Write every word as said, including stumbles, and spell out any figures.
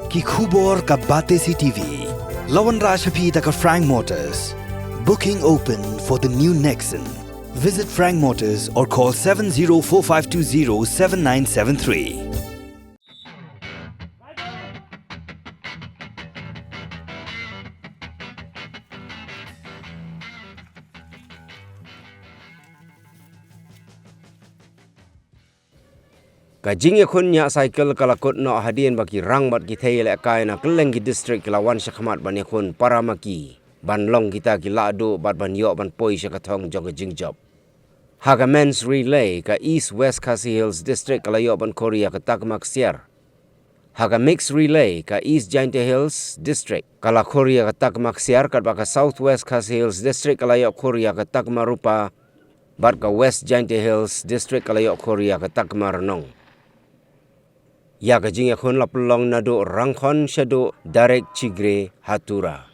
Ki khubor ka Batesi T V. La wanrah sha phi da ka Frank Motors. Booking open for the new Nexon. Visit Frank Motors or call seven zero four five two zero seven nine seven three. Ka jingïakhun ñiah cycle ka la kut noh hadien ba ki rang bad ki thei lehkai na kylleng ki district ki la wan shakhmat ban ïakhun para ma ki, ban long kita ki lahduh bad ban ïoh ban poi sha ka thong jong ka jingjop. Ha ka men's relay, ka East West Khasi Hills District ka la ïoh ban khur ïa ka takma ksiar. Ha ka mixed relay, ka East Jaintia Hills District ka la khur ïa ka takma ksiar, katba ka South West Khasi Hills District ka la ïoh khur ïa ka takma rupa, bad ka West Jaintia Hills District ka la ïoh khur ïa ka takma rnong. Ïa ka jingïakhun la pynlong naduh Rangkhon shaduh Darek Chigre ha Tura.